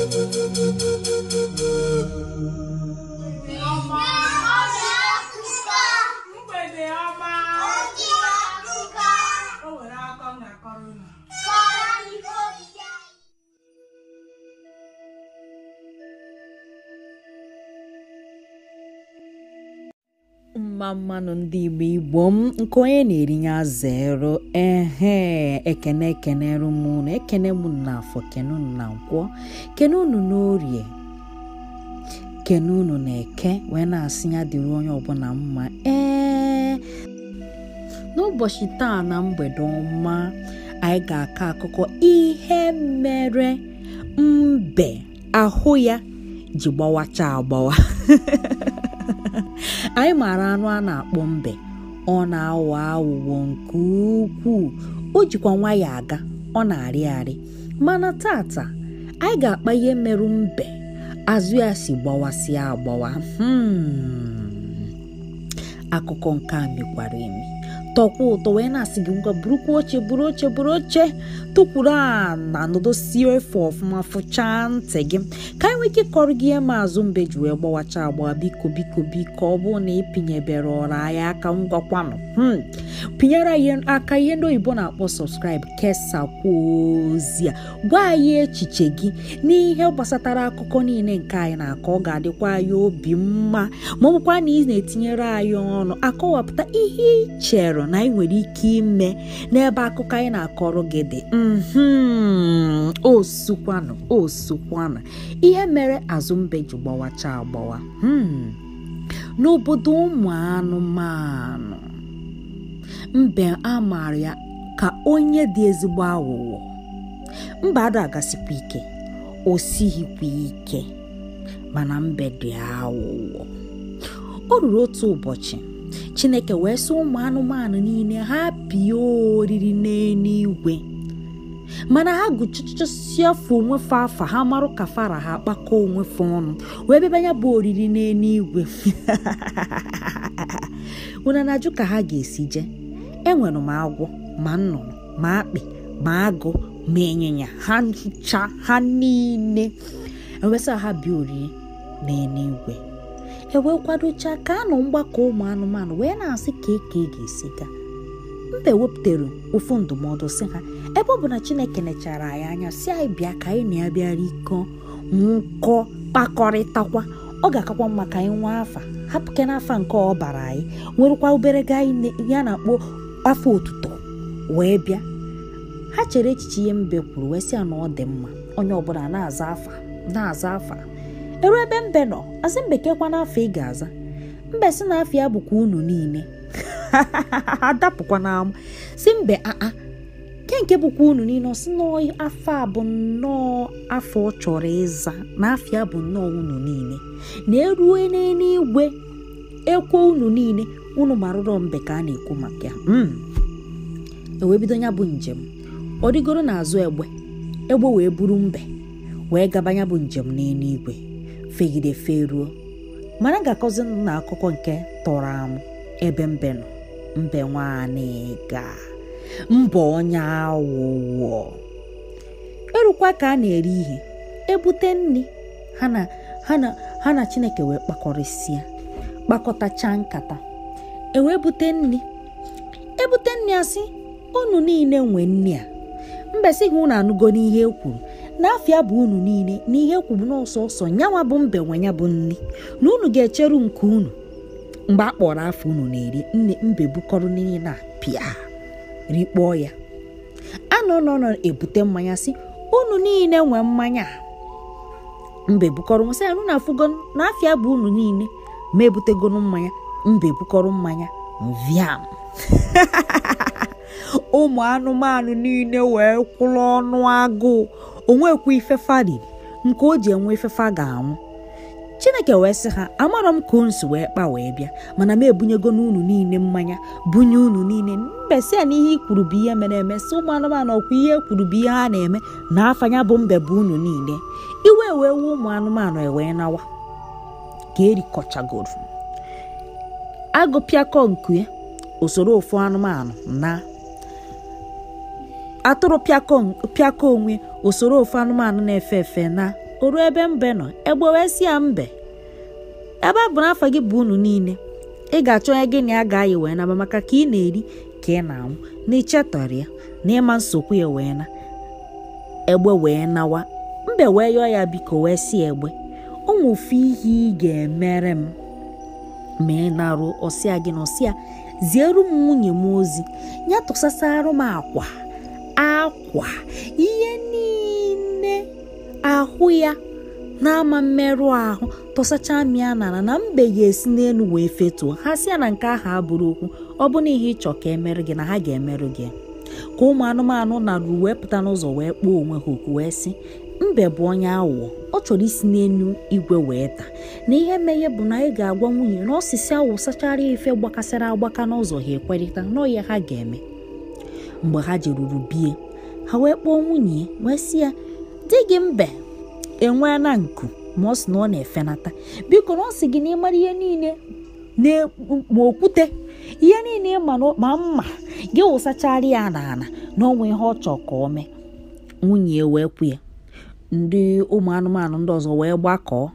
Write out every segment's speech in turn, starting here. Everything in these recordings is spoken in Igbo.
Mgbede ọma. O nwere akọ m ga-akọrọ unu. Mma mmanụ ndị Igbo Igbo m nke onye na-erinye azero ehe ekene ekenere m unu, ekene m na afọ, kene unu na nkwọ, kene unu n'orie, kene unu na eke, wee na-asị ya dịrị onye ọbụla mma. Ee, n'ụbọchị taa na mgbede ọma anyị ga-akọ akụkọ ihe mere mbe ahụ ya ji gbawacha agbawa. Anyị maara anụ a na-akpọ mbe, ọ na-aghọ aghụghọ nke ukwuu, o jikwa nwayọọ aga, ọ na-arị arị. Mana tata anyị ga-akpa ihe merụ mbe azụ ya si gbawasịa agbawa. Akụkọ nke a mekwara emi, tọkwa ụtọ, wee na-asị gị ngwa burukwa oche, buru oche, buru oche, tụkwuru ana, nọdosie efe ọfụma, fụchaa ntị gị ka anyị nwee ike ịkọrọ gị ihe maazụ mbe ji wee gbawacha agbawa. Biko biko biko, ọ bụrụ na ị pinyebere ọra anyị aka, ngwakwanụ pinyere anyị aka, ihe ndị oyibo na-akpọ subscribe, kesakwuo ozi a, gwa anyị echiche gị n'ihe gbasatara akụkọ niile nke anyị na-akọ. Ọ ga-adịkwa anyị obi mma ma ọ bụkwa na ị na-etinyere anyị ọnụ, akọwapụta ihe ị chere na anyị nwere ike ime n'ebe akụkọ anyị na-akọrọ gị dị. Osukwanụ osukwanụ ihe mere azụ mbe ji gbawacha agbawa. N'obodo ụmụ anụmanụ, mbe a maara ya ka onye dị ezigbo aghụghọ. Mbe ada agasikwa ike, o sighịkwa ike, mana mbe dị aghụghọ. O ruru otu ụbọchị, Chineke wee sị ụmụ anụmanụ niile ha bịa oriri n'eluigwe, mana ha gụchụchụsị afọ onwe fa afa ha marụ ka fara ha kpakọ onwe fa ọnụ wee bịaba ya bụ oriri n'eluigwe. Unu na-ajụ ka ha ga-esi jee? Enwere m agwọ, ma nnụnụ, ma akpị, ma agụ, ma ịnyịnya, ha ncha ha niile ewesị ha bịa oriri n'eluigwe. Ewee kwadocha ka a nọ mgbakọ ụmụ anụmanụ wee na-asị ka eke ga-esi gaa. Mbe wepụtara ofu ndụmọdụ sị ha, ebe ọ bụ na Chineke nechara anyị anya si anyị bịa ka anyị na ya bịa rikọ nwụkọ kpakọrịtakwa, ọ ga-akakwa mma ka anyị nwee afa, hapụke n'afa nke ọ bara anyị, nwerekwa obere ga anyị ya na-akpọ afọ otuto wee bịa. Ha chere echiche ihe mbe kwuru wee sị ya na ọ dị mma, onye ọbụla na-aza afa na-aza afa. Eru ebe mbe nọ, asị mbe kekwa n'afọ ị ga-aza. Mbe sị na afọ ya bụkwa unu niile. Adapụkwa n'amụ si mbe aa ke nke bụkwa unu niile, ọ sị na afọ a bụ nnọọ afọ ọ chọrọ ịza, na afọ ya bụ nnọọ unu niile, na erue n'eluigwe ekwe unu niile, unu marụrọ mbe ka a na-ekwu maka ya. E wee bido ya bụ njem, ọ dịgoro n'azụ egbe, egbe wee buru mbe wee gaba ya bụ njem n'eluigwe, fegide feruo. Mana ga-akọzi na akụkọ nke tọrọ amụ ebe mbe nọ, mbe nwaanyị mba onye aghụghọ. Erukwa ka a na-eri ihe, ebute nri, ha na Chineke wee kpakọrịsịa, kpakọtacha nkata, e wee bute nri, ebute nri asị unu niile nwe nri a. Mbe sị ha unu anụgo n'ihe e kwuru, na afịa bụ unu niile, na ihe kwuru n'ọsọsọ nyanwa bụ mbe nwe ya bụ nri, na unu ga-echeru nke unu mgbe a kpọrọ afọ unu na-eri. Nne mbe bukọrọ niile na pịa rikpọọ ya. Anọ nọ nọ ebute mmanya sị unu niile nwe mmanya. Mbe bukọrọ sị unu na-afụgo na afịa bụ unu niile, ma ebutegonu mmanya. Mbe bukọrọ mmanya mviam. Ụmụ anụmanụ niile wee kwụrụ ọnụ agụụ, onwekwa ifefa riri nke o ji enwe ifefa ga-anwụ. Chineke wee sị ha, amarọ m ka unu si wee kpa wee bịa, mana m ebunyego n'unu niile mmanya, bunye unu niile. Mbe sị ya na ihe i kwuru bụ ihe mere eme, sị ụmụ anụmanụ ọkwa ihe kwuru bụ ihe ha na-eme, na afa ya bụ mbe bụ unu niile. Iwe wee wuo ụmụ anụmanụ ewee nawa ka erikọchagoro. Agụ pịakọ nku ya, usoro ofu anụmanụ na atụrụ pịakọ onwe, usoro ofu anụmanụ na-efe efe na O ruo ebe mbe nọ, egbe wee sị ya, mbe, ebe a bụ n'afọ gị bụ unu niile, ị ga-achọ onye gị na ya ga-ayị wee naba, maka ka ị na-eri ka ị na-anwụ, na ichetọrọ ya na ịma nsogbu ya wee na. Egbe wee nawa. Mbe wee yọọ ya biko, wee sị egbe, ụmụ ofu ihe ị ga-emere m ma ị naruo. Ọsịa gị na ọsịa zieru m nwunye m ozi, ya tụsasara m akwa akwa ihe niile ahụ ya na-ama mmerụ ahụ, tụsacha m ya n'ala, na mbe ga-esi n'elu wee fetuo. Ha si ya na nke ahụ abụrụ okwu, ọ bụ na ihe ịchọ ka emerụ gị na ha ga-emerụ gị. Ka ụmụ anụmanụ naruru wee pụta n'ụzọ wee kpọọ onwe ha oku wee sị, mbe bụ onye aghụghọ, ọ chọrọ isi n'elu igwe wee daa, na ihe meghe bụ na anyị ga-agwa nwunye na osisi awụsachara ife gbakasịrị agbaka n'ụzọ, ha ekwerịta n'ọhịa ha ga-eme. Mgbe ha jeruru bie, ha wee kpọọ nwunye wee sị ya, di gị mbe enweela nku, ma ọ sị na ọ na-efenata, biko na ọ sị gị na ịmara ihe niile ma okwute ihe niile ma mma gị wụsachara ya n'ala, na onwe ihe ọ chọọ ka o mee. Nwunye wee kwu ya. Ndị ụmụ anụmanụ ndị ọzọ wee gbakọọ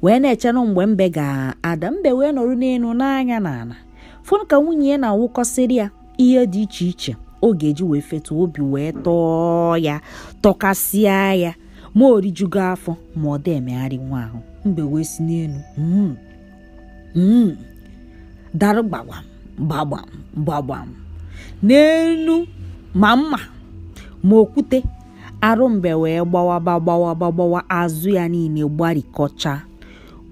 wee na-echenụ mgbe mbe ga-ada. Mbe wee nọrọ n'elu n'anya n'ala, fụnụ ka nwunye ya na-awụkọsịrị ya ihe dị iche iche ọ ga-eji wee fetu, obi wee tọọ ya, tọkasịa ya, ma o rijugo afọ, ma ọ dị emegharị nwa ahụ. Mbe wee si n'elu darụ gbagam gbagam gbagam n'elu, ma mma ma okwute. Arụ mbe wee gbawaba gbawaba gbawa, azụ ya niile gbarikọcha.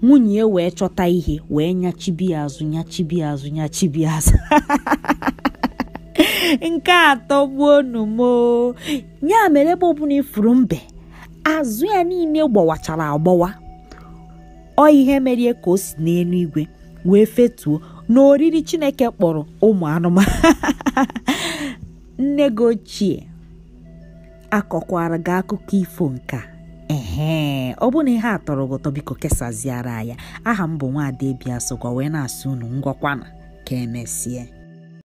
Nwunye wee chọta ihe wee nyachibi azụ nyachibi azụ nyachibi azụ. Nke atọ gbuonu mo. Ya mere ebe ọbụla ifuru mbe, azụ ya niile gbawachara agbawa. Ọ ihe mere ka o si n'elu igwe wee fetuo n'oriri Chineke kpọrọ ụmụ anụmanụ. Nne gị ochie akọkwara gị akụkọ ifo nke a. Ehe, ọ bụ na ihe a tọrọ gị ụtọ, biko kesaziara ya. Aha m bụ Nwaada Ebiasokwa, wee na-asị unu ngwakwana ka emesie.